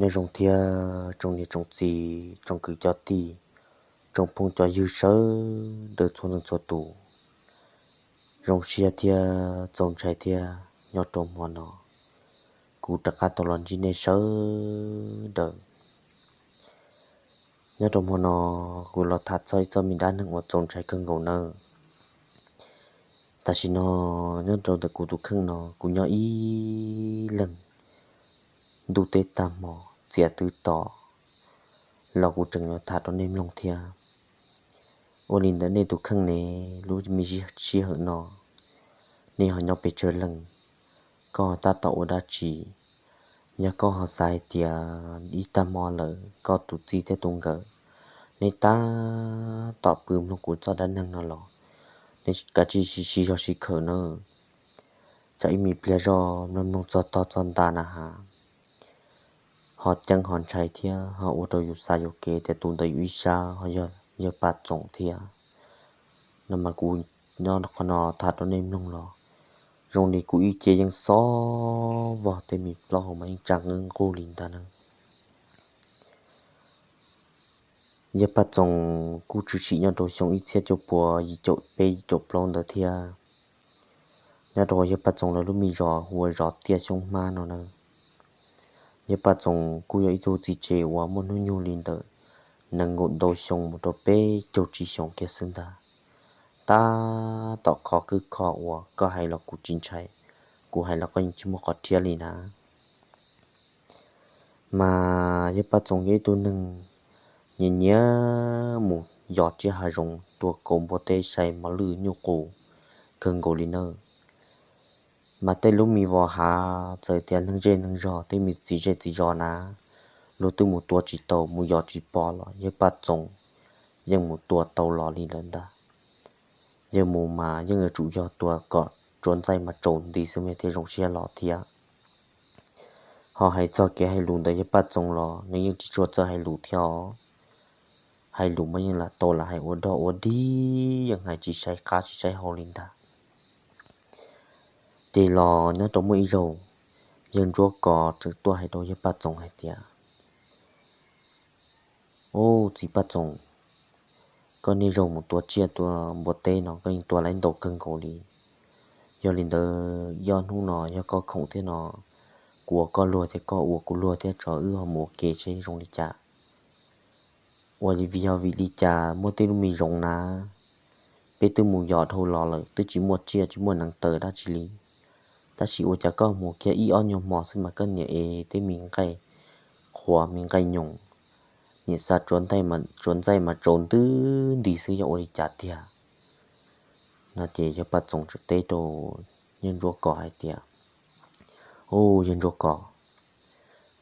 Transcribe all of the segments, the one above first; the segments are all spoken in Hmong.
Nyob zoo thiab tsoom niam tsoom txiv, tsoom kwv cov tij, tsoom phooj cov ywg sawv daws txhua leej txhua tus. Zoo siab thiab txaus ntshai thiab nyob rau hmo no kuv rov qab tau los ntsib nej sawv daws. Nyob rau hmo no kuv los tham txog ib txoj me dab neeg uas txaus ntshai kawg nkaus nawb. Tam sim no nyob rau ntawm kuv tus kheej no kuv nyob ib leeg, ntuj teb tag hmo txias twb to los kuv tseem yuav tham rau nej mloog thiab. Ua li ntawd nej tus kheej ne, lub me sij hawm no nej ho nyob pes tsawg leej, koj ho tab tom ua dab tsi? Yog koj ho xav hais tias ib tag hmo lawm koj tus txij thiab tus nkawm neb tab tom pw mloog kuv txoj dab neeg no los neb kav tsij sib zog sib khawm nawb. Tsam ib me pliag zoj mloog mloog txog tog txog nta na has, ho ceeb ho ntshai thiab ho ua rau yus xav yuam kev tias tus ntawd yus ib sab ho yog yawg Paj Txoos thiab no mas kuv nyob qhov no tham rau nej mloog los zoo li kuv ib ce yeej xob vog tej me plaub hau mas yeej tsa nqeeb nqug li ntag na. Yawg Paj Txoos kuj tshwm sim nyob rau xyoo ib txhiab cuaj puas yim caum peb yim caum plaub ntawd thiab. Nyob rau yawg Paj Txoos lawv lub me zos hu ua zos Tiaj Xyoob Hmab no na, yawg Paj Txoos kuj yog ib tug txiv tsev uas muaj hnub nyoog li ntawm nees nkaum ntau xyoo mus rau peb caug tsib xyoos kiag xwb ntag. Tab tom kho kwb kho uas koj hais los kuv tsis ntshai, kuv hais los koj yeej tsis muaj qhov rhiab li na. Mas yawg Paj Txoos yog ib tug neeg nyiam nyiam mus yos tsiaj hav zoov, tua kauv npua teb, sai mos lwj nyuj qus kawg nkaus li nawb. Mas tej lub me vos hav txawm tias neeg zej neeg zog, tej me txiv zej txiv zos na, luag twb mus tua tsis tau, mus yos tsis pom los yawg Paj Txoos yeej mus tua tau los li lawm ntag. Yawg mus mas yeej yuav tsum yog tua kom tsuav ntxaij mas tsaus nti xwb mas thiaj zoo siab los thiab. Ho hais txog kev hais lus ntawd yawg Paj Txoos los nws yeej tsis tshua txawj hais lus thiab os. Hais lus mas yeej lam tau lam hais ua dog ua dig, yeej hais tsis saib qab tsis saib hau li ntag. Ces los nyob rau muaj ib zaug, yawg Ntsuab Kos txawm tuaj hais rau yawg Paj Txoos hais tias, Ub, txiv Paj Txoos, koj niaj zaus mus tua tsiaj tua npua teb no koj yeej tua lawv ntau kawg nkaus li. Yog li ntawd ib ob hnub no yog koj khoom thiab no, kuv ua koj luag thiab koj ua kuv luag thiab tso wb ho mus ua ke seb zoo li cas. Ua li vim yog vim li cas muaj tej lub me zoov na, peb twb mus yos dhau los lawm twb tsis muaj tsiaj tsis muaj neev taw dab tsi li, tab sis ua cas koj mus kiag ib ob nyuag hmo xwb mas koj niam es tej me nqaij qhuav me nqaij nyoos, niam xa tsuav ntxaij mas tsaus nti xwb yog ua li cas tiag? No ces yawg Paj Txoos txawm teb rau yawg Ntsuab Kos hais tias, Ub, yawg Ntsuab Kos,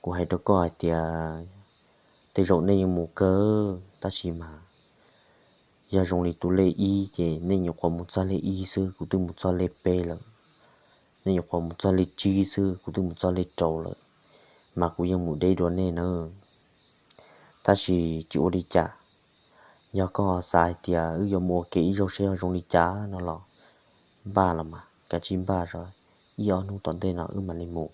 kuv hais rau koj hais tias tej zaum nej yeej mus kawg tab sis mas yog zoo li tus lej ib ces nej nyuam qhuav mus txog lej ib xwb, kuv twb mus txog lej peb lawm. Nej nyuam qhuav mus txog lej tsib xwb, kuv twb mus txog lej rau lawm, mas kuv yeej mus deb dua nej nawb. Tab sis tsis ua li cas, yog koj xav hais tias wb yuav mus ua ke ib zaug seb ho zoo li cas no los npaj los mas kav tsij npaj, ib ob hnub tom ntej no wb mam li mus.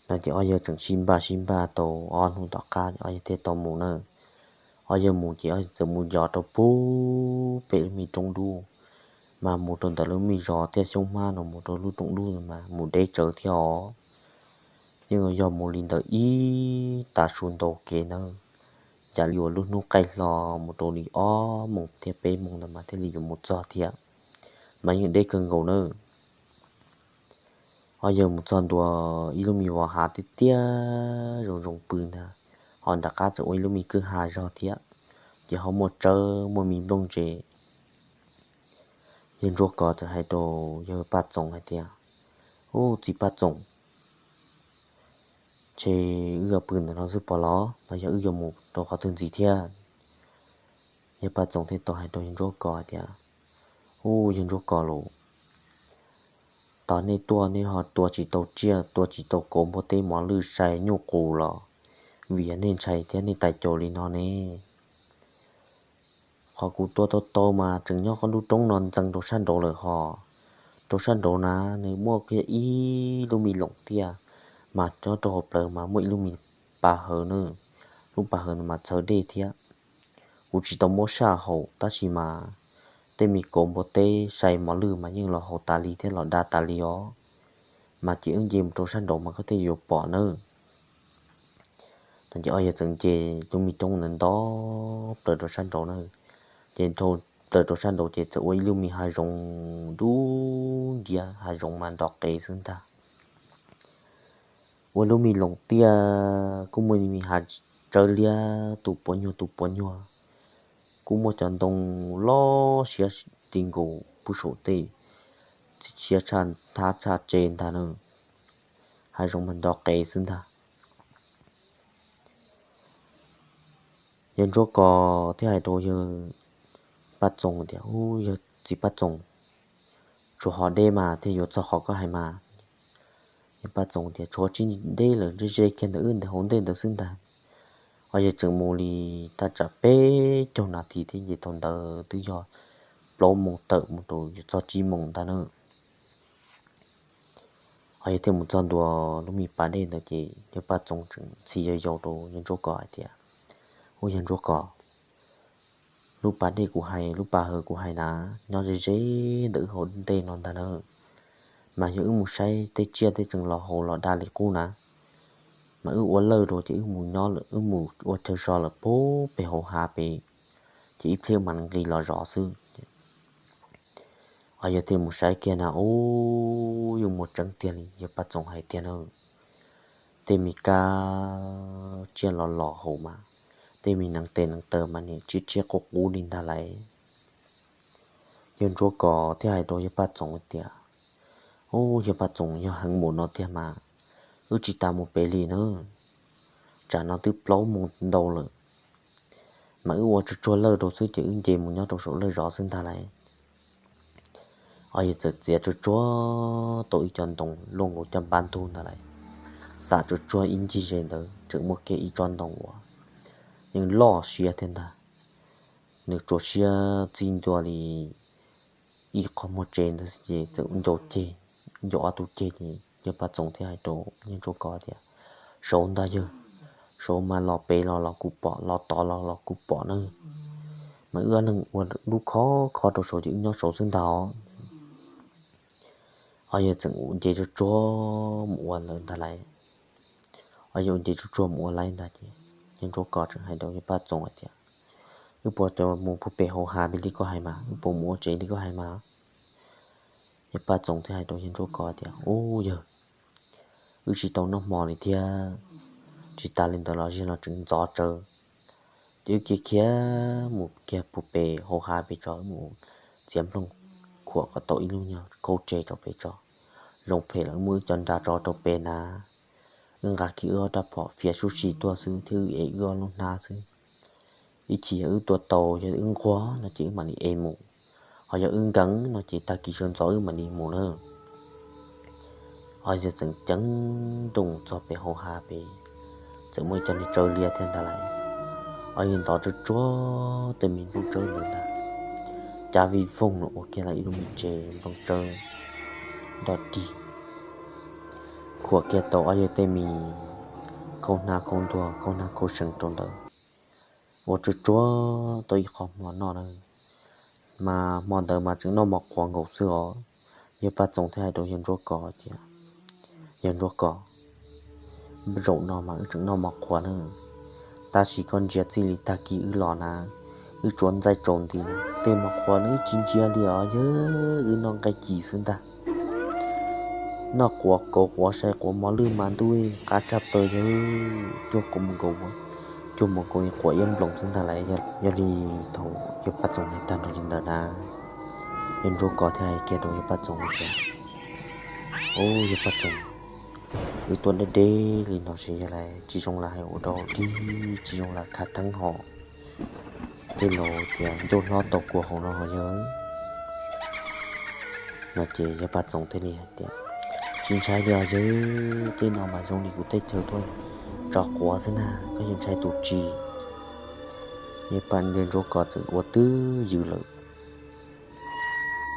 No ces ob yawg tseem sib npaj sib npaj tau ob hnub tom qab ob yawg thiaj tau mus na. Ob yawg mus ces ob yawg txawm mus yos rau pem lub me roob dub, mas mus rau ntawm lub me zos Tiaj Xyoob Hmab no mus rau lub roob dub mas mus deb tsawv thiab os. Yeej yog mus li ntawm ib tav su ntau kev nawb, yam li uas lub hnub qaij hlo mus rau li ob moos thiab peb moos ntawd mas thiaj li yuav mus txog thiab, mas yeej deb kawg nkaus nawb. Ob yawg mus txog ntua ib lub me vos hav tiaj tiaj zoo zoo pw ntag, ho nram qab txawm ua ib lub me kwj ha zog thiab, ces ho muaj tsawb muaj me nplooj ntse. Yawg Ntsuab Kos txawm hais rau yawg Paj Txoos hais tias, Ub, txiv Paj Txoos, ntshe wb yuav pw ntawm no xwb pob los los yog wb yuav mus rau qhov twg ntxiv thiab? Yawg Paj Txoos thiaj tau hais rau yawg Ntsuab Kos hais tias, Ub, yawg Ntsuab Kos los, tos nej tuaj nej ho tua tsis tau tsiaj tua tsis tau kauv npua teb mos lwj sai nyuj qus los vim yog nej ntshai thiab nej tais caus li no ne. Qhov kuv tua tau tau mas tseem nyob qhov lub roob no ntxeev rau sab nraud lawm ho. Rau sab nraud na, nws muaj kiag ib lub me loom tiaj, mas nyob rau hauv plawv mas muaj ib lub me pas hawv na, lub pas hawv ntawd mas txhawv dej thiab. Kuv tsis tau muab saj haum tab sis mas tej me kauv npua teb sai mos lwj mas yeej los haus tas li thiab los da tas li os. Mas ces wb nce mus rau sab nraud mas koj thiaj yuav pom nawb. No ces ob yawg txawm nce lub me roob ntawd nto plaws rau sab nraud na. Ces dhau plaws rau sab nraud ces txawm ua ib lub me hav zoov dub nciab, hav zoov mas nto qees xwb ntag. Ua lub me loos tiaj kuj muaj me hav tsawb liab tus puav nyuag tus puav nyuag, kuj muaj cov ntoo loj siab ti nkaus puag saum tej, siab tshaj thab tshaj tse ntag na. Hav zoov mas nto qees xwb ntag. Yawg Ntsuab Kos thiaj hais rau yawg Paj Txoos tias, Ub, yawg txiv Paj Txoos, tshuav hov deb mas thiaj yuav txog qhov koj hais mas. Yawg Paj Txoos tias, Tshuav tsis deb lawm, ze ze kiag ntawm wb ntawm hauv ntej ntawd xwb ntag. Ob yawg tseem mus li thaj tsam peb caug nas this thiab ces thaum ntawd twb yog plaub moos tawm mus rau yuav txog tsib moos ntag na. Ob yawg thiaj mus txog ntua lub me pas dej ntawd ces yawg Paj Txoos tseem ntxhi yau yau rau yawg Ntsuab Kos hais tias, Ub, yawg Ntsuab Kos, lub pas dej kuv hais, lub pas hawv kuv hais na, nyob ze ze ntawm wb hauv ntej no ntag na. Mas yog wb mus saib tej tsiaj tej tseem los haus los da li qub na, mas wb ua lawj rau ces wb mus nyob lawm, wb mus ua chaw so lawm puag pem hauv hav pem, ces ib pliag mam nqis los zov xwb. Ob yawg thiaj mus saib kiag na, ub, yeej muaj tseeb tiag li yawg Paj Txoos hais tiag na. Tej me kab tsiaj los los haus mas, tej me neev tes neev taw mas nim tsiaj tsiaj qub qub li ntag lauj. Yawg Ntsuab Kos thiaj hais rau yawg Paj Txoos tias, Ub, yawg Paj Txoos, yog heev mus no tiag mas wb tsis tas mus pem li na. Tsam no twb plaub moos ntau lawm, mas wb ua tsuag tsuag lawj rau xwb ces wb nce mus nyob rau saum lawj zov xwb ntag lauj. Ob yawg txawm txiav tsuag tsuag tau ib co ntoo luaj nkaus caj npab ntug ntag lauj, xam tsuag tsuag ib ncig ze ntawd tseem muaj kiag ib tsob ntoo uas yeej loj siab thiab ntag. Nws tsuas siab txij ntua li ib qho muag tsev ntawd ces txawm ncau ceg, ncau ob tug ceg ces yawg Paj Txoos thiaj hais rau yawg Ntsuab Kos tias, Saud ntag yawg, saud mas los pem los los kuj pom, los tod los los kuj pom na. Mas wb ob leeg ua lub khob khob rau saud ces wb nyob saud xwb ntag. Ob yawg txawm nce tsuag tsuag mus ua lawm ntag lauj. Ob yawg nce tsuag tsuag mus ua lawm ntag ces yawg Ntsuab Kos tseem hais rau yawg Paj Txoos hais tias, Wb puas mus puag pem hauv hav pem li koj hais mas, wb puas mus ua tsev li koj hais mas? Yawg Paj Txoos thiaj hais rau yawg Ntsuab Kos tias, Ub yawg, wb tsis tau noj hmo li thiab, tsis tas li ntawd los zaum no tseem ntxov tsawv, ces wb kiag khiav mus kiag puag pem hauv hav pem tso, wb mus txiav nplooj khuam kom tau ib lub nyuag khaub tseg rau pem tso. Zoo phem los wb muab wb cov nra tso rau pem na, wb nqa kiag wb ob rab phom fiav sub si tuaj xwb thiab wb ev wb ob lub hnab xwb. Ib chim yog wb tua tau, yog wb nquag no ces wb mam li ev mus, ho yog wb nkees no ces tag kis sawv ntxov wb mam li mus na. Ob yawg txawm ceev nrooj txog pem hauv hav pem, txawm muaj ib co niag tsawb liab thiab ntag lauj. Ob yawg ntov tsuag tsuag tej me nplooj tsawb ntawd ntag, cav vij voog no ua kiag lawm ib lub me tsev nplooj tsawb nrog dig, khuam kiag tau ob yawg tej me khaub hnab khaub ntuag khaub hnab khaub seev rau ntawd, ua tsuag tsuag tau ib qho hmo noj na. Mas hmo ntawd mas tseem noj mov qhuav nkaus xwb os. Yawg Paj Txoos thiaj hais rau yawg Ntsuab Kos tias, Yawg Ntsuab Kos, zaum no mas wb tseem noj mov qhuav na, tab sis koj ntsia txij li tag kis wb los na, wb tsuav ntxaij tsaus nti na, tej mov qhuav na wb tsis ntsia li os yawg, wb noj nqaij ci xwb ntag. Noj quav kauv quav sai quav mos lwj mas ntuj, qab tshaj plaws yawg, cuag quav mus nkaus, cuag mus nkaus quav iab nploos xwb ntag lauj. Yog li thaum yawg Paj Txoos hais tag nrho li ntawd na, yawg Ntsuab Kos thiaj hais kiag rau yawg Paj Txoos tias, Au, yawg Paj Txoos, wb tuaj deb deb li no ces yog li tsis zoo lam hais ua dog dig, tsis zoo lam khav theeb hos, tej laus tias ncauj hlob tau kua hauv no hos yawg. No ces yawg Paj Txoos thiaj li hais tias, Tsis ntshai li os yawg, tej no mas zoo li kuv teb chaws tuaj tso quav xwb na, koj yuav ntshai tus tsi. Yawg Paj, yawg Ntsuab Kos txawm ua twj ywm lawm.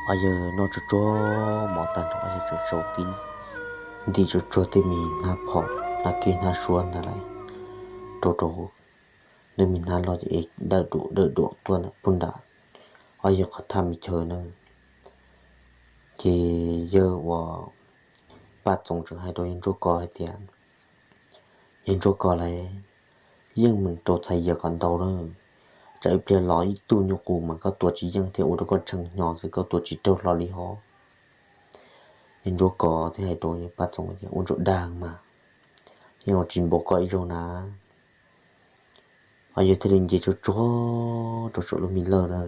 Ob yawg noj tsuag tsuag mov tag nrho, ob yawg tseem sau tib ntim tsuag tsuag tej me hnab phom hnab kib hnab suab ntag lauj, rau rau lub me hnab loj ces es dawm duam dawm duam tuaj pug nram ob yawg qhov thaj me chaw na. Ces yawg uas Paj Txoos tseem hais rau yawg Ntsuab Kos hais tias, Yawg Ntsuab Kos lauj, yeej meem rau txhais yawm kom ntau lawm, tsam ib pliag los ib tug nyuj qus mas koj tua tsis yeej thiab ua rau koj tshee hnyo xwb, koj tua tsis raug hlo li hos. Yawg Ntsuab Kos thiaj hais rau yawg Paj Txoos tias, Ua ntsuag dag mas, yeej ua tsis npaum koj ib zaug na. Ho yawg thiaj li nce tsuag tsuag rau saum lub me lawj na.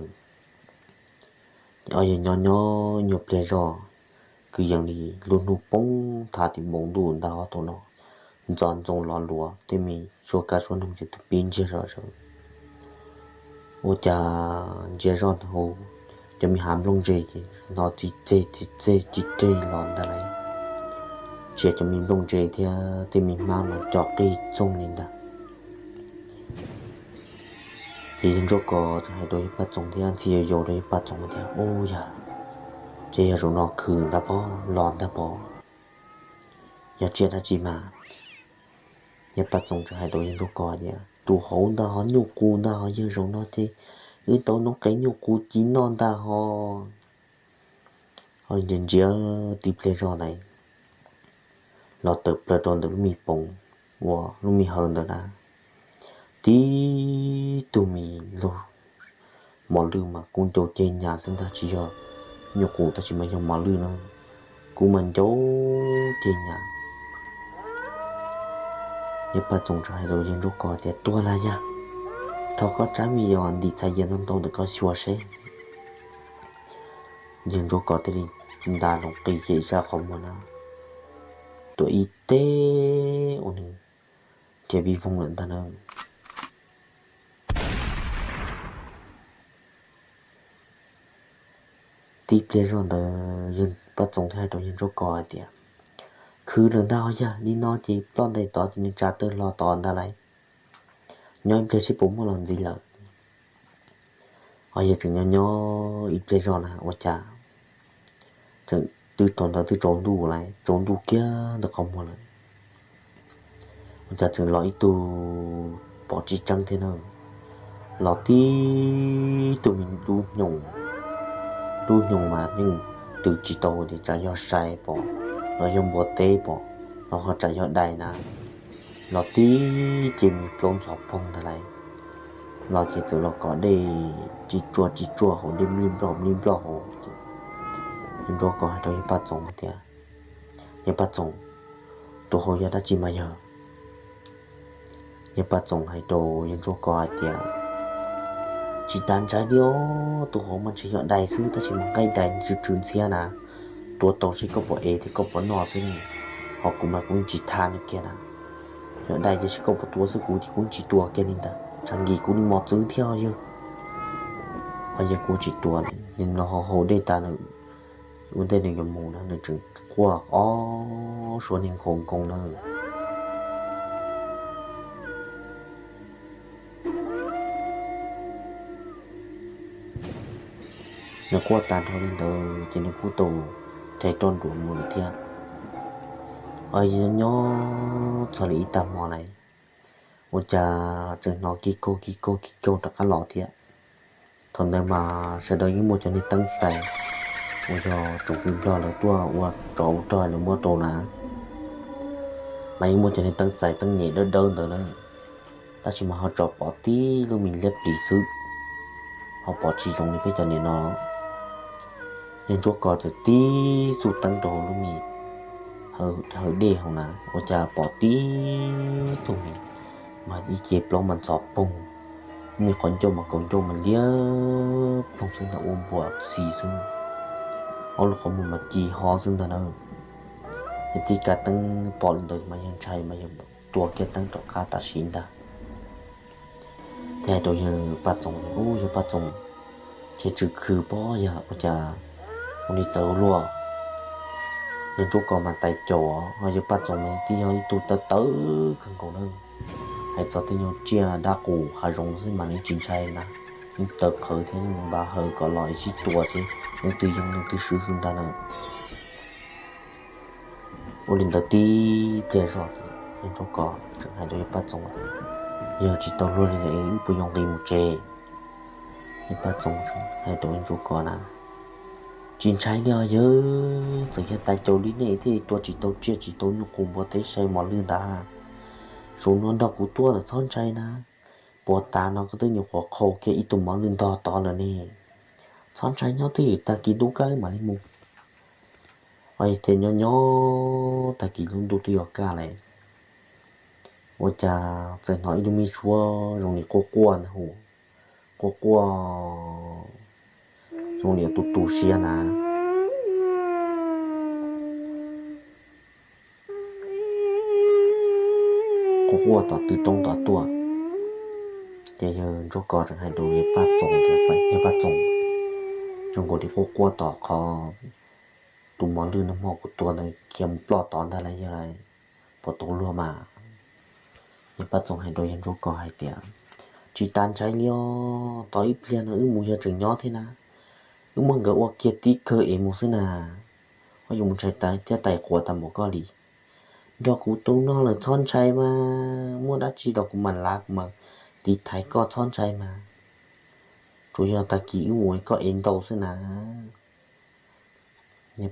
Ces ob yawg nyob nyob nyuag pliag zog, kwv yees li lub hnub poob thav tim npoo ntuj ntag thaum no, ntxov ntxoo los luas tej me suab kab suab noog ces twb pib ntsiag zom zaws. Ua cas ntsia zoj hauv cov me hav nplooj ntse ces hnov txiv txeg txiv txeg tsis tseg los ntag lauj. Ntsia cov me nplooj ntse thiab tej me hmab mas co qig txoog li ntag. Ces yawg Ntsuab Kos tseem hais rau yawg Paj Txoos thiab ntxhi yau yau rau yawg Paj Txoos tias, Ub yawg, ces yog zaum no khwv ntag pob los ntag pob, yog tsiaj dab tsi mas? Yawg Paj Txoos tseem hais rau yawg Ntsuab Kos tias, Tus hauv ntag ho nyuj qus ntag ho yawg, zaum no ces wb tau noob qes nyuj qus ci noj ntag ho. Ho ntsia ntsia tib pliag zog ntawd los tawm plaws rau ntawm lub me poov uas lub me hawv ntawd na, tib tug me laug mos lwj mas kub ncau ceg nyas xwb ntag, tsis yog nyuj qus tab sis mas yog mos lwj na, kub mas ncau ceg nyas. Yawg Paj Txoos tseem hais rau yawg Ntsuab Kos tias, Tuag lawm yawg, thov koj tsab me yos ntim txhais yawm ntau ntau ntawm koj xyuas seb. Yawg Ntsuab Kos thiaj li nta nroos qis ces zaj qhov muag na, tuam ib teb ua nws nrhiav vij voog lawm ntag na. Tib pliag zog ntawd yawg Paj Txoos thiaj hais rau yawg Ntsuab Kos hais tias, Khwv lawm ntag ho yawg, li no ces ploj ntais tod ces nws tsa tawg hlo tod ntag lauj. Nyob ib pliag seb puas muaj los ntxiv lawm. Ho yawg tseem nyob nyob ib pliag zog na ua cas tseem twb thaum ntawd twb tsaus ntuj lauj, tsaus ntuj kiag ntawm qhov muag lawm. Ua cas tseem los ib tug pom tsis tseeb thiab na, los tib tug me lub hnyoo, lub hnyoo mas yeej twv tsis tau tias tsam yog sai pom los yog npua teb pom los ho tsam yog dais na, los tib ce me plaub ntxhov poog ntag lauj. Los ces txawm los kov dej tsis tsuaj tsis tsuaj hauv dej nplij nploj nplij nploj hauv. Yawg Ntsuab Kos hais rau yawg Paj Txoos tias, Yawg Paj Txoos, tus hauv yog dab tsi mas yawg? Yawg Paj Txoos hais rau yawg Ntsuab Kos hais tias, Tsis tas ntshai li os, tus hauv mas ntshe yog dais xwb tab sis mas nqaij dais tsw tsw ntxhiab na, tua tau seb koj puas ev thiab koj puas noj xwb ne, ho kuv mas kuv tsis thab nws kiag na. Yog dais ces seb koj puas tua xwb, kuv ces kuv tsis tua kiag li ntag, tshav nkis kuv li mos txwv thiab yawg. Ho yawg kuv tsis tua li, nws los haus dej tas nws ua ntej nws yuav mus na nws tseem quaj ob suab niag nkaus nkoos na. Nws quaj tag nrho li ntawd ces nws kuj tau rhais roj nruam mus lawm thiab. Nyob nyob txog li ib tag hmo lawm, ua cas tseem hnov kig kaug kig kaug kig kaug rov qab los thiab. Thaum ntawd mas sawv daws yeej muaj cov niag teeb xais uas yog tsoom fwv Nplog lawv tuaj ua tsov ua rog lawv muab rau na, mas yeej muaj cov niag teeb xais teeb nyem dawb dawb ntawd na, tab sis mas ho tso pom tib lub me liab plis xwb, ho pom tsis zoo li peb cov niam no. Yawg Ntsuab Kos txawm tib xuj teeb rau hauv lub me hawv dej hauv na, ua cas pom tib tug me mas ib ce plaub mas ntxhov poog, me qhov ncauj mas kaus ncauj mas liab ploog xwb ntag ua npuas txhi xwb, ob lub qhov muag mas ci ho xwb ntag na. Yawg tib kav teeb pom li ntawd mas yawg ntshai mas yawg tua kiag teeb rov qab tam sim ntag. Thiaj hais rau yawg Paj Txoos tias, Ub, yawg Paj Txoos, ntshe tsw khw pob yawg, ua cas ua li txawv luaj? Yawg Ntsuab Kos mas tais caus, ho yawg Paj Txoos mas twb yog ib tug tawv tawv kawg nkaus na. Hais txog tej nyuag tsiaj dab qus hav zoov xwb mas nws tsis ntshai na, nws tawv qhawv thiab npaj hawv kom los ib sib tua ces leej twg yeej leej twg swb xwb ntag na. Ua li ntawd tib pliag zog, Yawg Ntsuab Kos tseem hais rau Yawg Paj Txoos tias, Yawg, tsis tau luag li lawm, wb puas yuav nqis mus tsev? Yawg Paj Txoos hais rau Yawg Ntsuab Kos na, Tsis ntshai li os yawg, txawm yog tais caus li nej thiaj tua tsis tau tsiaj tsis tau nyuj qus npua teb sai mos lwj ntag. Zaum no nrog kuv tuaj lawm txhob ntshai na. Puag ta no koj twb nyuam qhuav qhau kiag ib tug mos lwj ntog tod lawm ne. Txhob ntshai, nyob twj ywm, tag kis ntuj kaj mam li mus. Ua li ces nyob nyob tag kis lub ntuj twb yuav kaj lawm, ua cas txawm hnov ib lub me suab zoo li quaj quaj ntag hu, quaj quaj zoo li tus tu siab na, quaj quaj tom tw roob tod tuaj. Ces Yawg Ntsuab Kos tseem hais rau Yawg Paj Txoos tias, Yawg Paj Txoos, zoo nkaus li quaj quaj tom qhov tus mos lwj nag hmo kuv tua ntawd khiav mus ploj tod ntag lauj, yog lawm, puas tau luag mas? Yawg Paj Txoos hais rau Yawg Ntsuab Kos hais tias, Tsis tas ntshai li os, tos ib pliag no wb mus yog tseem nyob thiab na. Wb muab nkawd ua kiag tib kawg es mus xwb na. Koj yuav mus ntshai thiab tais quav tas npaum koj li. Nrog kuv tuaj no lawm txhob ntshai mas, muaj dab tsi los kuv mam lav kuv mam tiv thaiv koj, txhob ntshai mas. Tsuas yog tag kis wb mus koj ev ntau xwb na. Yawg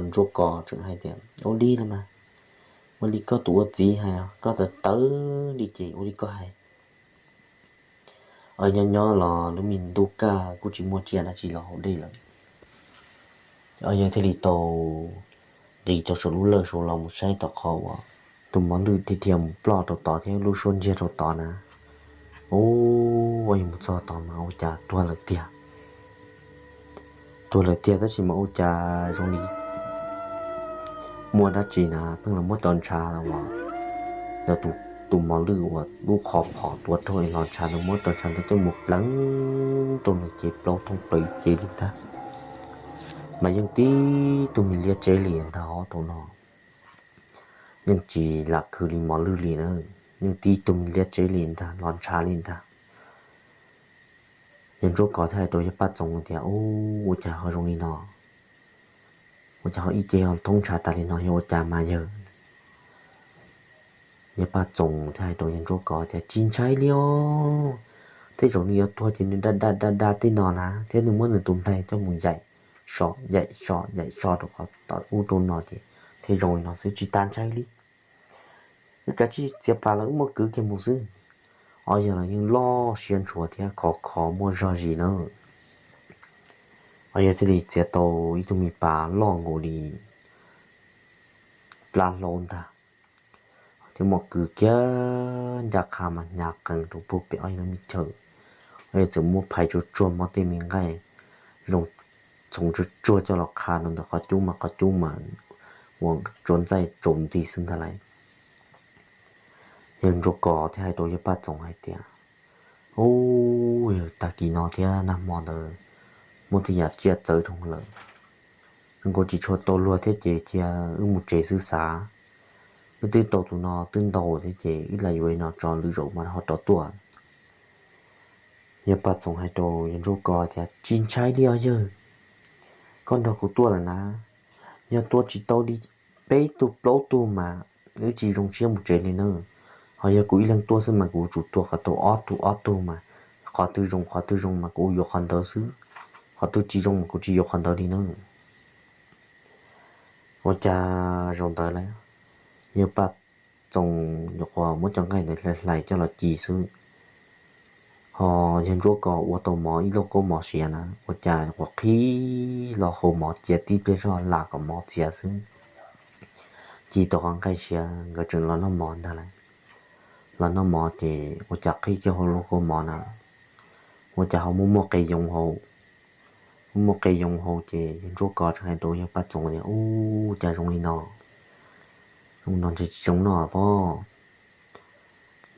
Ntsuab Kos tseem hais tias, Ua li los mas, ua li koj tus ua txiv hais, koj tawv tawv li ces ua li koj hais. Nyob nyob los lub me ntuj kaj kuj tsis muaj tsiaj dab tsi los haus dej lawm. Yawg thiaj li tau nqis rau saum lub lawj saud los mus saib tom qhov uas tus mos lwj dhia dhia mus ploj rau tod thiab lub suab ntsiag rau tod na. Ua yawg mus txog tod mas ua cas tuag lawm tiag. Tuag lawm tiag tab sis mas ua cas zoo li muaj dab tsi na pheej los muab cov ntshav uas yog tus mos lwj uas lub qhov phom tua raug es los ntshav ntawd muab cov ntshav ntawd coj mus pleev rau nws ces plaub thooj plaws cev li ntag. Mas yeej tib tug me liab tsev li ntag hov tau no. Yeej tsis lam khwv li mos lwj li na, yeej tib tug me liab tsev li ntag, los ntshav li ntag. Yawg Ntsuab Kos thiaj hais rau Yawg Paj Txoos tias, Ua cas ho zoo li no? Ua cas ho ib ce ho thoob ntshav tas li no, yog ua cas mas yawg? Yawg Paj Txoos thiaj hais rau Yawg Ntsuab Kos tias, Tsis ntshai li os, tej zaum nws yuav tuag ces nws da da da da tej no na thiab nws muab nws tus nplaig coj mus yaim so yaim so yaim so rau qhov ub rau no ces thiaj zoo li no xwb, tsis tas ntshai li. Wb kav tsij txiav plas los wb muab kwv kiag mus xwb. Ob yawg los yeej loj siab ntshua thiab khov kho muaj zog zis na. Ob yawg thiaj li txiav tau ib tug me pas loj nkaus li plab hlaub ntag, thiab muab kwv kiag ncaj qha mas hnyav qees rau puag pem ob yawg lub me chaw. Ob yawg txawm muab phais tsuag tsuag, muab tej me nqaij zoo txhoov tsuag tsuag coj los qha rau ntawm qhov cub mas qhov cub mas ua tsuas ntxaij tsaus nti xwb ntag lauj. Yawg Ntsuab Kos thiaj hais rau Yawg Paj Txoos hais tias, Ub, yawg, tag kis no thiab nag hmo ntawd muaj tej yam tsiaj txawv dhau lawm, zoo nkaus tsis tshua tau luag thiab ces cia wb mus tsev xwb xav. Wb twb tau tus no twb ntau thiab ces wb lam yuav li no tso, lwm zaus mas ho rov tuaj. Yawg Paj Txoos hais rau Yawg Ntsuab Kos tias, Tsis ntshai li os yawg, koj nrog kuv tuaj lawm na. Yog tua tsis tau li peb tug plaub tug mas wb tsis zoo siab mus tsev li na. Ho yog kuv ib leeg tuaj xwb mas kuv tsum tua kom tau ob tug ob tug mas, qhov twg zoo qhov twg zoo mas kuv yuav qhov ntawd xwb, qhov twg tsis zoo mas kuv tsis yuav qhov ntawd li na. Ua cas zaum ntawd lawm, Yawg Paj Txoos nyuam qhuav muab cov nqaij ntawd hlais hlais coj los ci xwb, ho Yawg Ntsuab Kos ua tau mov ib lauj kaub mov siav na, ua cas nyuam qhuav qhib los hau mov cia tib pliag zog lam kom mov txias xwb. Ci tau qhov nqaij siav, nkawd tseem los noj mov ntag lauj. Los noj mov ces ua cas qhib kiag hauv lauj kaub mov na, ua cas ho muaj muaj qe yoov hauv. Muaj muaj qe yoov hauv ces Yawg Ntsuab Kos tseem hais rau Yawg Paj Txoos tias, Ub, cas zoo li no? Zoo no ntshe tsis zoo noj pob.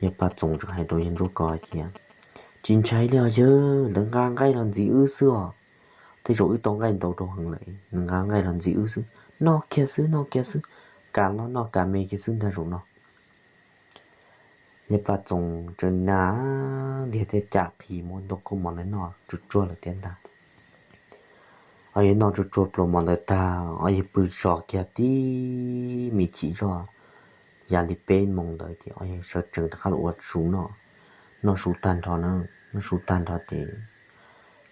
Yawg Paj Txoos tseem hais rau Yawg Ntsuab Kos hais tias, Tsis ntshai li os yawg, lawv nqa nqaij los ntxiv wb xwb os. Tej zaum wb tau nqaij ntau rau heev lawm, nws nqa nqaij los ntxiv wb xwb, noj kiag xwb, noj kiag xwb, kam los noj kam me kiag xwb ntag zaum no. Yawg Paj Txoos tseem na ntiag thiab cam qhi muab ntaub kaub mov ntawd noj tsuag tsuag lawm tiag ntag. Ob yawg noj tsuag tsuag pluas mov ntawd tag, ob yawg pw so kiag tib me chim zog, yam li peb moos ntawd ces ob yawg sawv tsees rov qab los ua su noj. Noj su tag nrho na, noj su tag nrho ces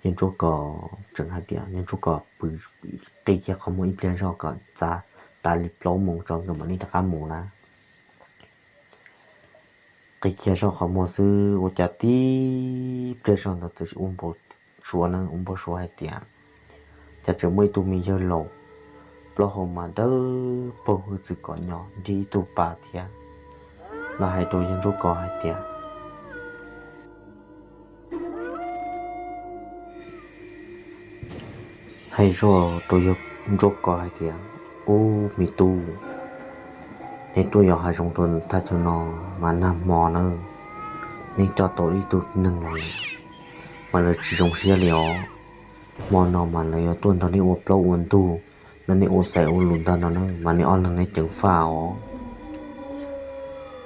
yawg Ntsuab Kos tseem hais tias yawg Ntsuab Kos pw, qi kiag qhov muag ib pliag zog kom txog tas li plaub moos tso nkawd mam li rov qab mus na. Qi kiag zog qhov muag xwb ua cas tib pliag zog ntawd txawm ua npau suav na, ua npau suav hais tias cas tseem muaj ib tug me yawg laus, plaub hau mas dawb paug hwj txwv kom nyo nrig ib tug pas thiab, los hais rau yawg Ntsuab Kos hais tias, hais zoj rau yawg Ntsuab Kos hais tias, Ub, me tub, nej tuaj yos hav zoov rau thaj chaw no mas nag hmo na, nej coj tau ib tug neeg los mas lawv tsis zoo siab li os. Hmo no mas lawv yuav tuaj nrog nej ua plaub ua ntug, nrog nej ua xaiv ua lus ntag no na, mas nej ob leeg nej ceev faj os.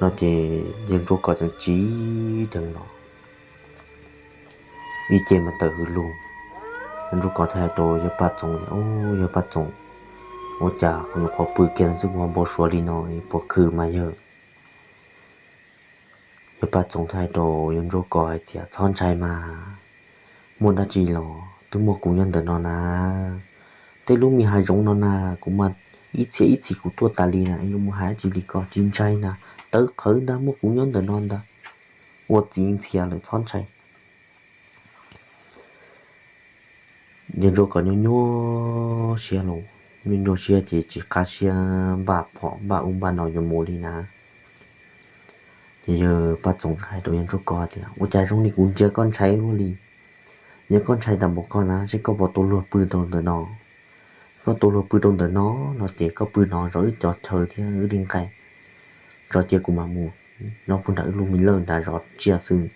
No ces yawg Ntsuab Kos tseem tsim dheev los ib ce mas tawm hws lug. Yawg Ntsuab Kos thiaj hais rau yawg Paj Txoos tias, Ub, yawg Paj Txoos, ua cas kuv nyuam qhuav pw kiag no xwb kuv ho npau suav li no, puas khw mas yawg? Yawg Paj Txoos thiaj hais rau yawg Ntsuab Kos hais tias, Txhob ntshai mas, muaj dab tsi los twb muaj kuv nyob ntawm no na. Tej lub me hav zoov no na, kuv mas ib txhia ib txhis kuv tuaj tas li na, yuav mus hais dab tsi li ko, tsis ntshai ntag, tawv qhawv ntag, muaj kuv nyob ntawm no ntag, ua txiv ntxhias lawm, txhob ntshai. Yawg Ntsuab Kos nyuaj nyuaj siab los, nyuaj nyuaj siab ces tsis qab siab npaj phom npaj ub npaj no yuav mus li na. Ces yawg Paj Txoos hais rau yawg Ntsuab Kos tias, Ua cas zoo li kuv ntsia koj ntshai luaj li? Yog koj ntshai tag npaum koj na, seb koj puas tau luag pw rau ntawm no? Koj tau luag pw rau ntawm no, no ces koj pw no zov wb cov chaw thiab wb li nqaij, tso cia kuv mam mus nyob puag nram wb lub me lawj nram zos tsiaj xwb.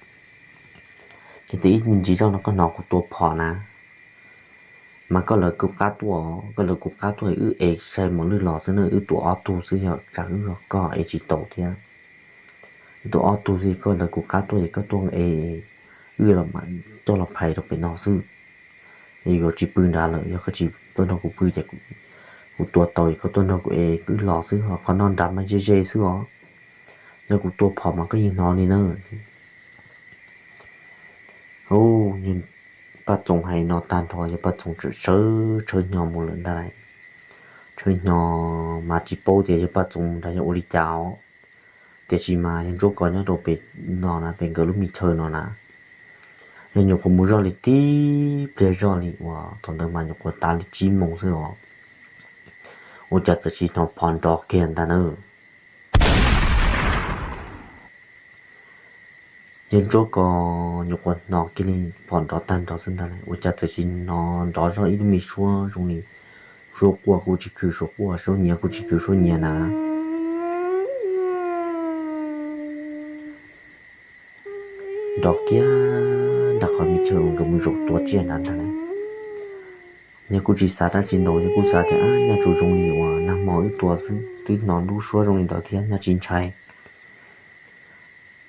Ces ib me ntsis zoj no koj hnov kuv tua phom na, mas koj lawv kuv qab tuaj, koj lawv kuv qab tuaj wb ev sai mos lwj los xwb na, wb tuaj ob tug xwb, yog tsam wb koj ev tsis tau thiab. Wb tuaj ob tug xwb, koj lawv kuv qab tuaj es koj tuaj ev wb los mas coj los phais rau pem no xwb. Yuav tsis pw nrad lawm, yog koj tsis tuaj nrog kuv pw ces kuv tua tau es koj tuaj nrog kuv ev wb los xwb, ho qhov no nrad mas ze ze xwb os. Yog kuv tua phom mas koj yeej hnov li na. Ub, yawg Paj Txoos hais no tag nrho yawg Paj Txoos txawm sawv tshawv hnyo mus lawm ntag lauj. Tshawv hnyo mas tsis paub tias yawg Paj Txoos nrad yog ua li cas os. Tiam sis mas yawg Ntsuab Kos nyob rau pem no na, pem nkawd lub me chaw no na, yog nyuam qhuav mus zoj li tib pliag zoj li uas thaum ntawd mas nyuam qhuav tav li tsib moos xwb os, ua cas txawm sis hnov phom nrov kiag ntag na. Yawg Ntsuab Kos nyuam qhuav hnov kiag li phom nrov tag nrho xwb ntag lauj, ua cas txawm sis hnov nrov zoj ib lub me suab zoo li suab quaj kuj tsis khwv suab quaj, suab nyiav kuj tsis khwv suab nyiav na. Nrov kiag nram qhov me chaw uas nkawd mus zaum tua tsiaj nrad ntag lauj. Yawg kuj tsis xav dab tsi ntau, yawg kuj xav tias, Ab, nyaj tsuas zoo li uas nag hmo wb tua xwb, twb hnov lub suab zoo li ntawd thiab, nyaj tsis ntshai.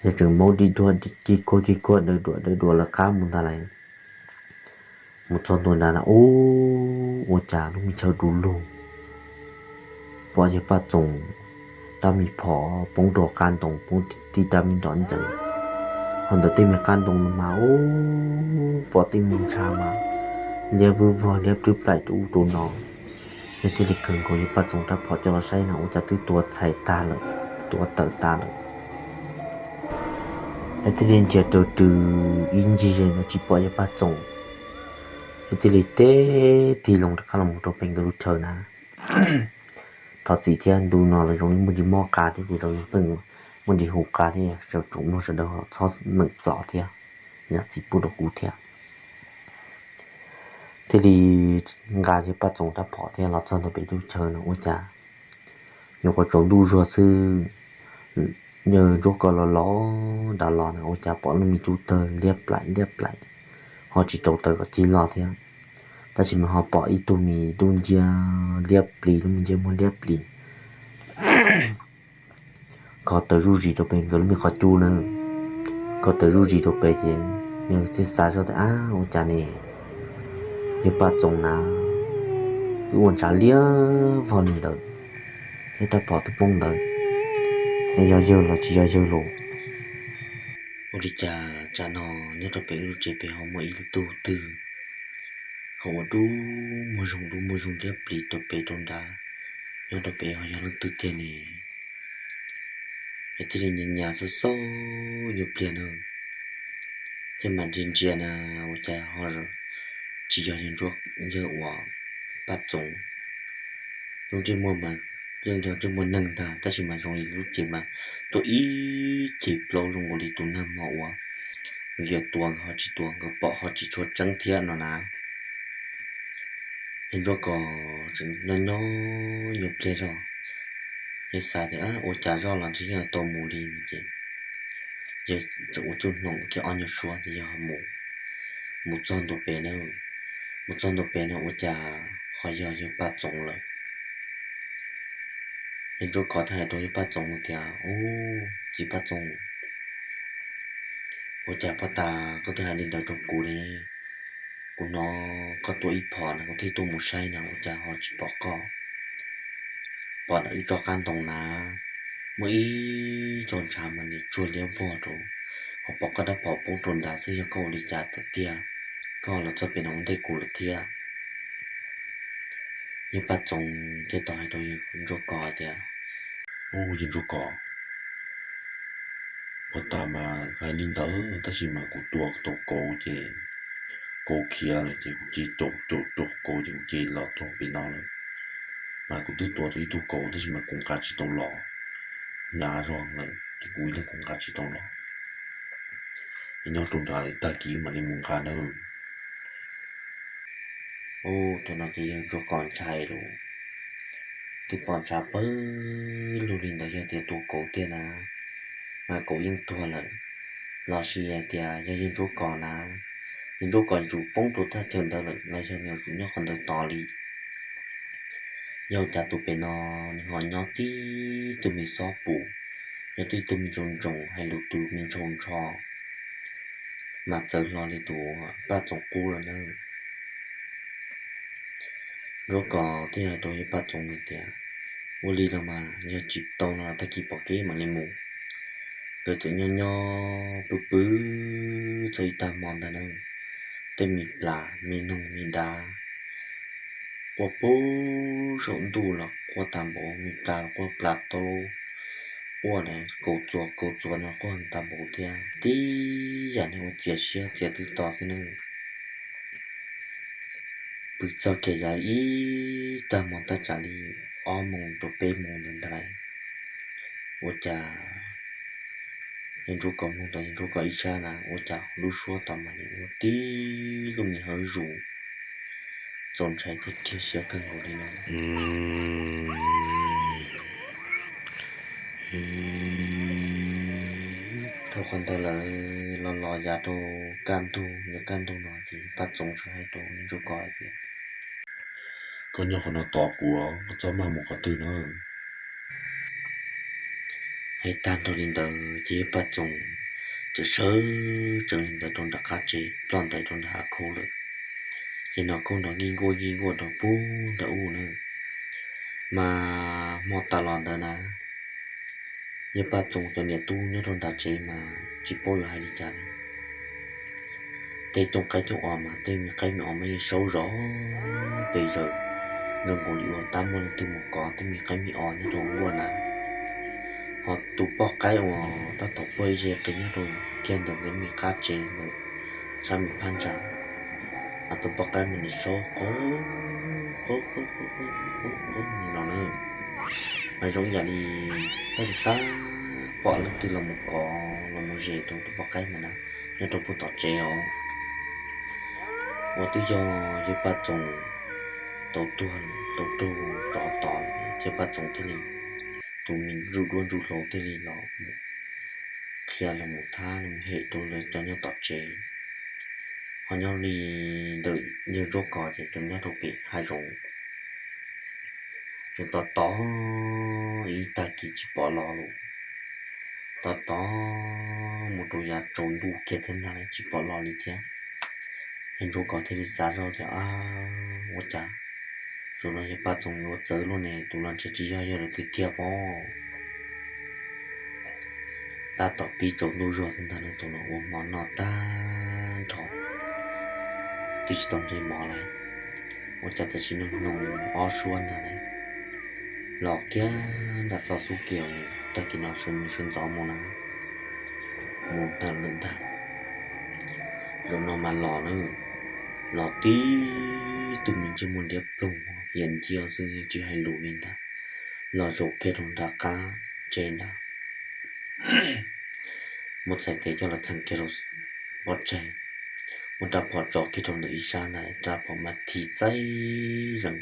Yawg tseem maub dib duab kig kuag kig kuag daws duam daws duam lawv qab mus ntag lauj. Mus txog ntua nrad na, ub, ua cas lub me chaw du lug, pom yawg Paj Txoos rab me phom poob rau qab ntoo, poob tib rab me nrov ncees. Ho ntawm tej me qab ntoo no mas, ub, pom tej me ntsha mas liab vwj vog liab plwb plaim rau ub rau no. Yawg thiaj li khaws nkaus yawg Paj Txoos rab phom coj los saib no, ua cas twb tua txhais tag lawm, tua tawm tas lawm. Yawg thiaj li nrhiav raws rws ib ncig ze ntawd tsis pom yawg Paj Txoos. Yawg thiaj li teb tig loo rov qab los mus rau pem nkawd lub chaw na. Thov txim thiab, ntu no los zoo li muaj ntsis mob qa thiab ces zoo li pheej muaj ntsis hu qa thiab, sawv tsoom mloog sawv daws txhob meem txom thiab, zam txim pub rau kuv thiab. Thiaj li nqa yawg Paj Txoos rab phom thiab los txog ntawm pem lub chaw no ua cas nyuam qhuav tsaus ntuj zuag xwb, yawg Ntsuab Kos los los nrad los na ua cas pom lub me tub tawg liab plaim liab plaim, ho tsis rau taws kom cig loj thiab, tab sis mas ho pom ib tug me tub nciab liab plis, lub me nciab muag liab plis ko taws zuj zus rau pem nkawd lub me qhov cub na. Ko taws zuj zus rau pem ces nws thiaj xav zoj tias, Ab, ua cas ne, yawg Paj Txoos na, Wb ua ntshav liab vog li ntawd, thiab rab phom twb poob ntawd, yog yawg los tsis yog yawg los. Ua li cas tsam no nyob rau pem wb lub tsev pem ho muaj ib tug twg ho ua dub muag zoog dub muag zoog liab pliv rau pem rau nrad, nyob rau pem ho yog leej twg tiag ne? Es thiaj li nyas nyas xauj xauj nyuag pliag na, thiab mas ntsia ntsia na, ua cas ho tsis yog yawg Ntsuab, yawg uas Paj Txoos. Lub ntsej muag mas yeej yog ntsej muag neeg ntag, tab sis mas zoo li lub cev mas tuaj ib ce plaub zoo nkaus li tus nag hmo uas nkawd yuav tua nkawd ho tsis tua, nkawd pom ho tsis tshua tseeb thiab no na. Yawg Ntsuab Kos tseem nyob nyob nyuag pliag zog, yawg xav tias ua cas zoj los ntshe yeej tau mus li no ces yawg txawm ua txuj hnoos kiag ob nyuag suab ces yawg mus txog ntua pem na, mus txog ntua pem no ua cas ho yog yawg Paj Txoos lawm. Yawg Ntsuab Kos thiaj hais rau yawg Paj Txoos tias, Ub, txiv Paj Txoos, ua cas pob tas koj twb hais li ntawd rau kuv ne? Kuv hnov koj tua ib phom na kuv thiaj tuaj mus saib na, ua cas ho tsis pom koj? Pom ntawm ib tsob qab ntoo na, muaj ib co ntshav mas nws tsuag liab vog rau, ho pom koj rab phom poob rau nrad xwb, yog koj ua li cas tiag, koj los txog pem no ua ntej kuv lawm thiab. Yawg Paj Txoos thiaj tau hais rau yawg Ntsuab Kos tias, Ub, yawg Ntsuab Kos, pob tas mas hais li ntawd tab sis mas kuv tua tau kauv ces kauv khiav lawm ces kuv cia li caum caum kauv ces kuv cia li los txog pem no lawm. Mas kuv twb tua tau ib tug kauv tab sis mas kuv nqa tsis tau los, hnyav zog lawm ces kuv ib leeg kuv nqa tsis tau los. Es nyob rau nrad lawm, tag kis mam li mus nqa nawb. Ub, thaum no ces yawg Ntsuab Kos ntshai lauj, twb pom ntshav pawg lug li ntawd, yog tias tua kauv tiag na mas kauv yeej tuag lawm, los sis hais tias yog yawg Ntsuab Kos na, yawg Ntsuab Kos yuav tsum poob rau thaj chaw ntawd lawm los yog nws yuav tsum nyob qhov ntawd tos li. Yog cas tus pem no nws ho nyob tib tug me xob pus, nyob tib tug me ntsoos ntsoos, hais lus tus me ntsoos ntsho, mas txawv hlo li tus Paj Txoos qub lawm na. Ntsuab Kos thiaj hais rau yawg Paj Txoos hais tias, Ua li los mas yog tsis tau no los tag kis pom kev mam li mus. Nkawd txawm nyob nyob pw pw txog ib tag hmo ntag na, tej me plas me noog me dav quaj puag saum ntuj los quaj tag npaum, me plas los quaj plas tau, quaj kaus txuas kaus txuas no quaj heev tag npaum thiab, tib yam niag ua txias siab txias twb to xwb na. Pw txog kiag yav ib tag hmo tab tsam li ob moos rau peb moos ntawd ntag lauj, ua cas yawg Ntsuab Kos mloog tau yawg Ntsuab Kos ib sab na ua cas lub suab tod mas nws ua tib lub me hawv zus, txaus ntshai thiab rhiab siab kawg nkaus li no. Dhau qhov ntawd lawm los los yav rau kaj ntug, yav kaj ntug no ces Paj Txoos txawm hais rau Ntsuab Kos hais tias, Koj nyob qhov no tos kuv, koj txhob maj mus qhov twg na. Hais tag nrho li ntawd ces yawg Paj Txoos txawm sawv tsees li ntawd rau nram qab tsev, ploj ntais rau nram hav khaub lawm. Ces hnov khaub nrov nkij nkuaj nkij nkuaj rau puag nram ub na. Mas hmo tas los ntawd na, yawg Paj Txoos cov niam tub nyob rau nram tsev mas tsis paub yuav hais li cas li. Tej cooj qaib cooj os mas tej me qaib me os mas yeej saub zom pes zaws, zoo nkaus li uas tab muaj leej twg mus kov tej me qaib me os nyob rau nkuaj na. Ho tus poj qaib uas tab tom puag ze qis nyob rau kiag ntawm nkawd me qab tsev ntawd, sab me phab ntsa, mas tus poj qaib mas nws saub qaub qaub qaub qaub qaub li no na. Mas zoo yam li tab tab pom leej twg los mus kov los mus zes rau tus poj qaib ntawd na, nyob rau puag tom tsev os. Uas twb yog yawg Paj Txoos tau tuag tau raug tsov tom, yawg Paj Txoos thiaj li, tus me ntsuj duab ntsuj hlauv thiaj li los mus qhia los mus thab los mus hem rau lawv cov nyob tom tsev. Ho nyob li ntawm yawg Ntsuab Kos ces tseem nyob rau pem hav zoov, tseem tos tos ib tag kis tsis pom los lawm, tos tos mus rau yav tsaus ntuj kiag thiab ntag tsis pom los li thiab. Yawg Ntsuab Kos thiaj li xav zoj tias, Ab, ua cas Zaum no yawg Paj Txoos yuav txawv luaj ne, tus los ntshe tsis yog yawg lawm tiag tiag pob. Tab tom pib tsaus ntuj zuag xwb ntag, tus los ua hmo noj tag nrho, twb tsis tau ntsais mov lawm, ua cas txawm sim nug nug ob suab ntag ne, los kiag nram txoj xub kiag tag kis no sawv ntxov mus na, mus ntag lawm ntag. Zaum no mas los na, los tib tug me ntsej muag liab ploog hiam ncia xwb tsis hais lus li ntag, los zaum kiag rau nram qab tsev ntag. Muab txhais tes coj los txheem kiag rau pob tsaig, muab rab phom tso kiag rau ntawm ib sab ntag, rab phom mas thim txaij zees.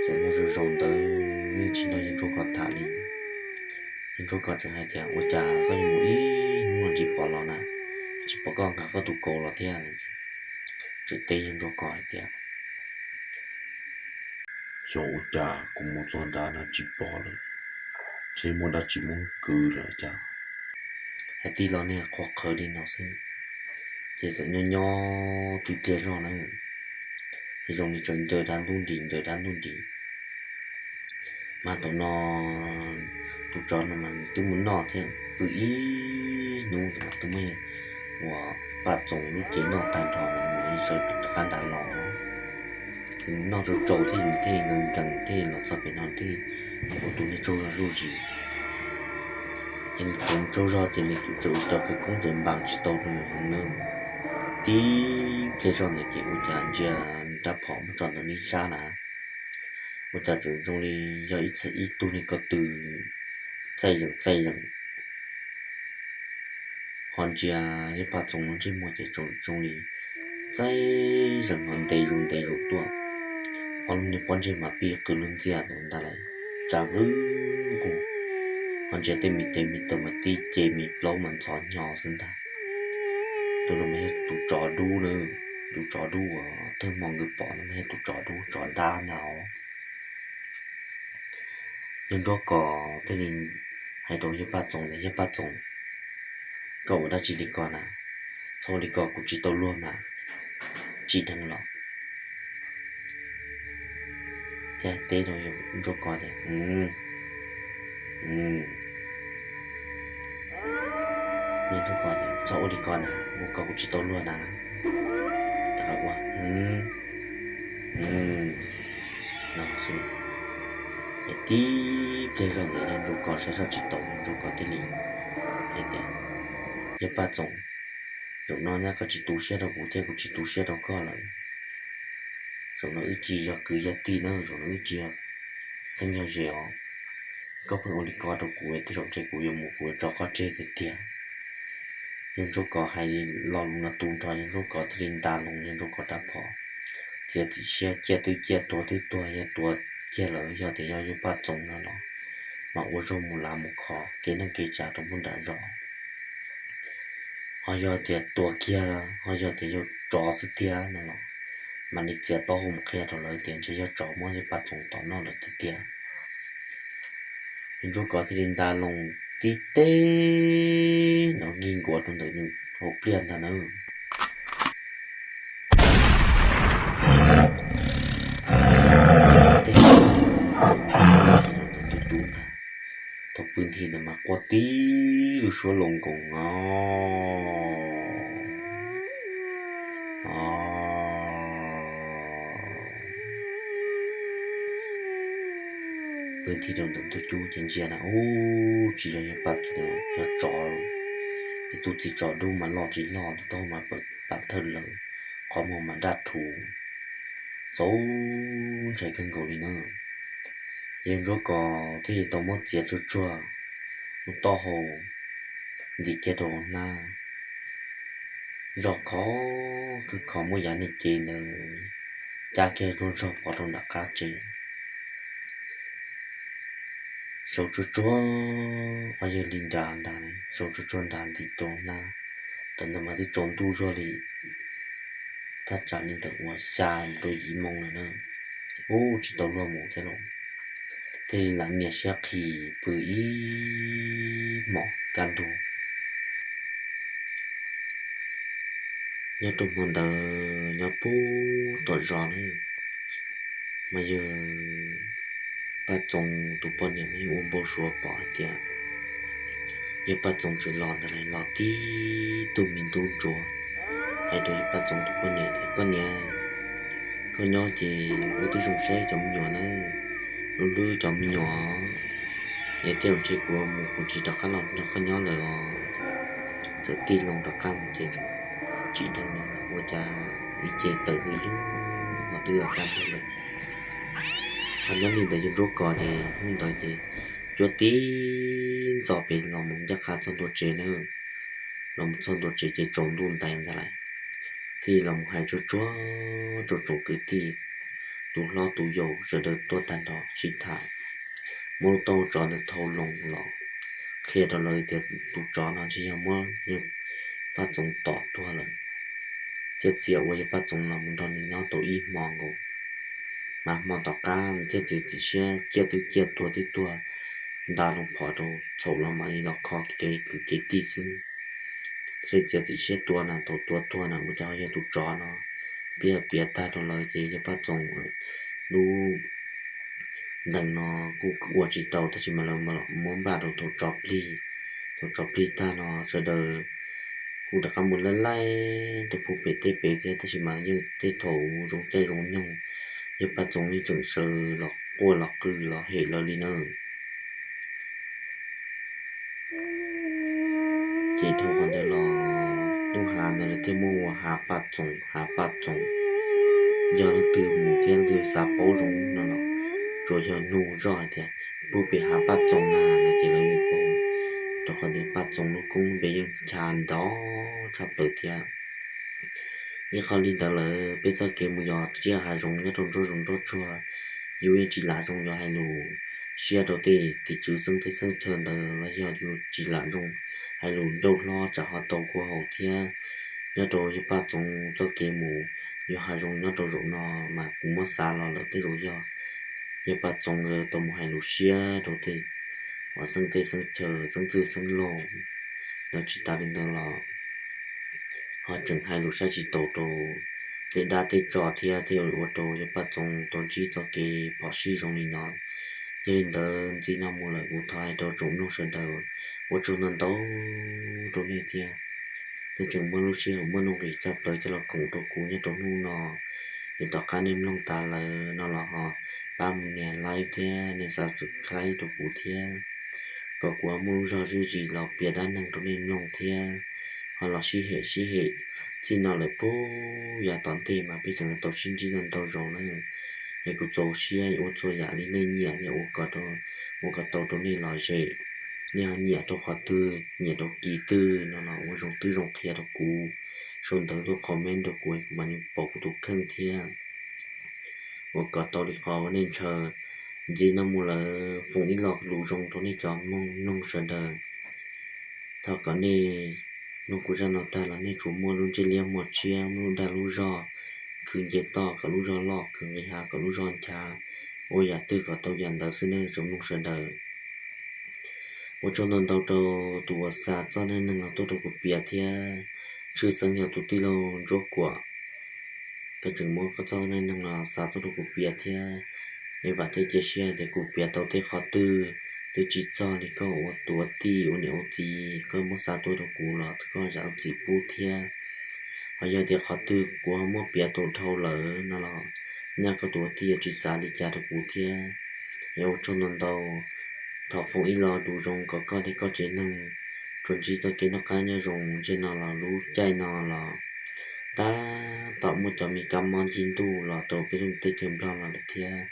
Txawm no zaum zaum ntawd yeej tsis nrog yawg Ntsuab Kos tham li. Yawg Ntsuab Kos tseem hais tias, ua cas koj yuav mus ib hnub no tsis pom los na, tsis pom koj nqa koj tus kaus los thiab. Tseem teb yawg Ntsuab Kos hais tias, xyov ua cas kuv mus txog nrad na tsis pom lawm, ntshe muaj dab tsi muab kwv lawm cas. Hais tib lo niag qhuav qhawv li no xwb, ces txawm nyob nyob tib pliag zog na, ces zoo li tseem ncaws dab ntub nris ncaws dab ntub nris. Mas thaum no tus tsov no mas nws twb mus noj thiab pw ib hnub, mas twb muab yawg Paj Txoos lub cev noj tag nrho mas nws sawv rov qab nram los. Ces nws noj tsau tsau thiab nws thiaj nkees nkees thiaj los txog pem no thiaj ua tus niag tsaug zog zuj zus. Ces nws tsaug zog ces nws txawm ua cov khawv koob txawm npas tsis tau nws heev na. Tib pliag zog ntawd ces ua cas ntsia rab phom muab tso ntawm nws sab na, ua cas tseem zoo li yog ib tug niag ko tw txaij zeem txaij zeem. Ho ntsia yawg Paj Txoos lub ntsej muag ces tseem zoo li txaij zeem ho ntev zus ntev zus tuaj. Ho lub niag pob ntseg mas pib qw lub ntxiag ntawd ntag lauj, tsa nqwj nqug. Ho ntsia tej me tes me taw mas tib ce me plaub mas ntxhov hnyo xwb ntag. Tus no mas yog tus tsov dub na, tus tsov dub uas thawj hmo nkawd pom no mas yog tus tsov dub tsov dab ntag os. Yawg Ntsuab Kos thiaj li hais rau yawg Paj Txoos tias, yawg Paj Txoos, koj ua dab tsi li ko na? Txhob ua li ko kuv tsis tau luag mas, tsim dheev los. Thiaj teb rau yawg Ntsuab Kos tias, yawg Ntsuab Kos tias, txhob ua li ko na, ua ko kuv tsis tau luag na. Rov qab ua, no xwb. Ces tib pliag zog ntawd yawg Ntsuab Kos saib zoj tsis taus, yawg Ntsuab Kos thiaj li hais tias, yawg Paj Txoos, zaum no nyab koj tsis tu siab rau kuv thiab kuv tsis tu siab rau koj lawm. Zaum no wb tsis yog kwv yog tij na, zaum no wb tsis yog txheeb yog ze os. Koj pheej ua li ko rau kuv, tej zaum ntshe kuv yuav mus kuv yuav tso koj tseg tiag tiag. Yawg Ntsuab Kos hais lo lus no tu nrho, yawg Ntsuab Kos thiaj li nta loo yawg Ntsuab Kos rab phom, txiav txim siab ciaj twb ciaj tuag twb tuag, yog tuag kiag lawm yog tias yog yawg Paj Txoos no los mas ua zog mus lav mus kho kev neej kev tsav rau nram zos. Ho yog tias tuag kiag, ho yog tias yog tsov xwb tiag no los mam li txiav taub hau mus qhia rau lawv tias ntshe yog tsov muab yawg Paj Txoos tom noj lawm tiag tiag. Yawg Ntsuab Kos thiaj li nta loo tib teg no nkig nkuav rau ntawm nws hauv pliaj ntag na. Teb ntawm tus cub ntag, thaum pw nthi ntawd mas quaj tib lub suab loo nkoos os. Pw nthi rau ntawm tus cub ces ntsia na, ub, tsis yog yawg Paj Txoos, yog tsov, ib tug txiv tsov dub mas loj tsis loj, taub hau mas pam thawj lawm, qhov muag mas daj rhuv, txaus ntshai kawg nkaus li na. Ces yawg Ntsuab Kos thiaj li tau muab txiav tsuag tsuag lub taub hau ntim kiag rau hauv hnab, zoj khov khwb khov muab yav niag cev ntawd cab kiag zuag zog pov rau nram qab tsev. Sau tsuag tsuag, o yawg li nra ntag, sau tsuag tsuag nra ntim rau hnab. Thaum ntawd mas twb tsaus ntuj zuag li, thaj tsam li ntawm uas xya mus rau yim moo lawm na. Ub, tsis tau luag mus thiab lauj, thiaj li lam nias siab qhi pw ib hmos kaj ntug. Nyob rau hmo ntawd nyob puag tom zos na, mas yawg Paj Txoos tus poj niam mas yeej ua npau suav pom hais tias yawg Paj Txoos tseem los ntawd lawm, los tib tug me ntub ntsuav, hais rau yawg Paj Txoos tus poj niam tias, Koj niam, koj nyob ces ua tib zoo saib cov me nyuam na, hlub hlub cov me nyuam, es tej zaum ntshe kuv mus kuv tsis rov qab los nrog koj nyob lawm os. Txawm tig loo rov qab mus ces tsim dheev no ua cas ib ce tawm hws lug ho twb yuav kaj ntug lawm. Ho nyob li ntawd yawg Ntsuab Kos ces hnub ntawd ces cuab tib ntxov pem los mus ncaj qha txog ntua tsev na. Los mus txog ntua tsev ces tsaus ntuj ntais ntag lawm, thiaj li los mus hais tsuag tsuag rau tsoom kwv tij, tus hlob tus yau sawv daws tuaj tag nrho sib tham, muab lub taub hau tsov ntawd thau loo los qhia rau lawv tias tus tsov no ntshe yog muab yawg Paj Txoos tom tuag lawm, thiaj txia ua yawg Paj Txoos los mus nrog nws nyob tau ib hmo nkaus. Mas hmo tom qab nws thiaj txiav txim siab ciaj twb ciaj tuag twb tuag, nta loo phom rau txhaum los mam li los kho kev kwv kev tij xwb. Thiaj li txiav txim siab tua na, thaum tua tuag na ua cas ho yog tus tsov no. Piav piav tag rau lawv ces yawg Paj Txoos lub ntees no kuj ua tsis tau tab sis mas lawv muab npaj rau thaum tsov plig. Thaum tsov plig tag no sawv daws kuj rov qab mus laij laij rau puag pem teb pem thiab tab sis mas yeej tej thaum zoo caij zoo nyoog, yawg Paj Txoos yeej tseem sawv los quaj los qw los hem lawv li na. Ces dhau qhov ntawd los lub hav ntawd lawv thiaj muaj ua Hav Paj Txoos, Hav Paj Txoos. Yog leej twg mus thiab leej twg xav paub zoo no los tsuas yog nug zoj hais tias puag pem Hav Paj Txoos na no ces lawv yeej paub, rau qhov tias Paj Txoos lub koob npe yeej ncha ntau tshaj plaws thiab. Ib qho li ntawd lawm peb txoj kev mus yos tsiaj hav zoov nyob rau nruab zoov nruab tsuag, yus yeej tsis lam zoo yos hais lus siab rau tej tim tswv xeeb teb xeeb chaw ntawd los yog yus tsis lam zoo hais lus ncauj hlob tsam ho tau kua haum thiab. Nyob rau yawg Paj Txoos txoj kev mus yos hav zoov nyob rau zaum no mas kuv muab xav los lawm tej zaum yog yawg Paj Txoos nkawd tau mus hais lus siab rau tej uas xeeb teb xeeb chaw xeeb txwj xeeb laug. Lawv tsis tas li ntawd los ho tseem hais lus saib tsis taus rau tej dab tej tsov thiab thiaj ua rau yawg Paj Txoos tau ntsib txoj kev phom sij zoo li no. Yog li ntawd ntxiv no mus lawm kuv thov hais rau tsoom mloog sawv daws ua tsaug ntau ntau rau nej thiab. Nej tseem muaj lub sij hawm muaj nuj nqis tshaj plaws coj los koom rau kuv nyob rau hnub no. Yog tom qab nej mloog tas lawm no los ho pab mus nias like thiab nias subscribe rau kuv thiab, kom kuv ho muaj lub zog zuj zus los piav dab neeg rau nej mloog thiab. Ho los sib hem sib hem, txij no lawm puag yav tom ntej mas peb tseem tau sib ntsib ntau ntau zaus na. Es kuv txaus siab ua txhua yam li nej nyiam thiab ua kom tau rau nej lom zem. Nej ho nyiam rau qhov twg, nyiam rau kis twg no los ua zoo twb zoo qhia rau kuv, sau ntawv tuaj comment rau kuv, kuv mam li pom kuv tus kheej thiab ua kom tau li qhov uas nej ntshaw. Ntxiv no mus lawm foom ib lo lus zoo rau nej cov mloog sawv daws. Thov kom nej mloog kuv zaj no tag los nej tsuas muaj lub ntsej liab muaj tshiab, muaj lub dag lub zog, khwv nce toj kom lub zog loj, khwv nqis hav kom lub zog nchav, ua yam twg kom tau yam ntawd xwb nawb tsoom mloog sawv daws. Ua tsaug ntau ntau rau tus uas xa txoj neej neeg no tuaj rau kuv piav thiab. Tshwj xeeb yog tus tij laug Ntsuab Kuam, koj tseem muab koj txoj neej neeg no xa tuaj rau kuv piav thiab. Es vam thiab cia siab tias kuv piav tau tej qhov twg twb tsis txog li koj ua tus ua tij ua niam ua txiv koj muab xa tuaj rau kuv los koj zam txim pub thiab. Ho yog tias qhov twg kuv ho muab piav tau dhau lawm no los nyaj koj tus ua tij yuav tsis xav li cas rau kuv thiab. Es ua tsaug ntau ntau. Thov foom ib lo lus zoo kom koj thiab koj tsev neeg tsuas ntsib txoj kev noj qab nyob zoo. Ntsej no los lub caij no los tab tom muaj cov me kab mob ncig ntuj los rau peb lub teb chaws Nplog no lawm thiab.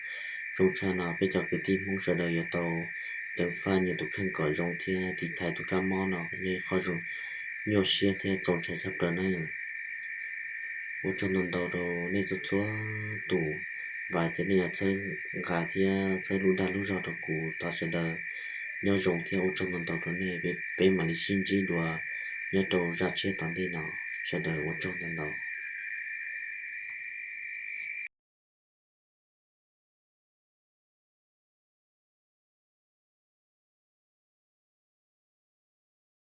Zoo tshaj no peb cov kwv tij Hmoob sawv daws yuav tau ceev faj nyias tus kheej kom zoo thiab tiv thaiv tus kab mob no yog ib qho zoo nyuaj siab thiab txaus ntshai tshaj plaws nawb. Ua tsaug ntau ntau rau nej txhua txhua tus, vam tias nej yuav txhawb nqa thiab txhawb lub dag lub zog rau kuv. Thov sawv daws nyob zoo thiab ua tsaug ntau ntau rau nej, peb mam li sib ntsib dua nyob rau zaj tshiab tom ntej no. Sawv daws ua tsaug ntau ntau.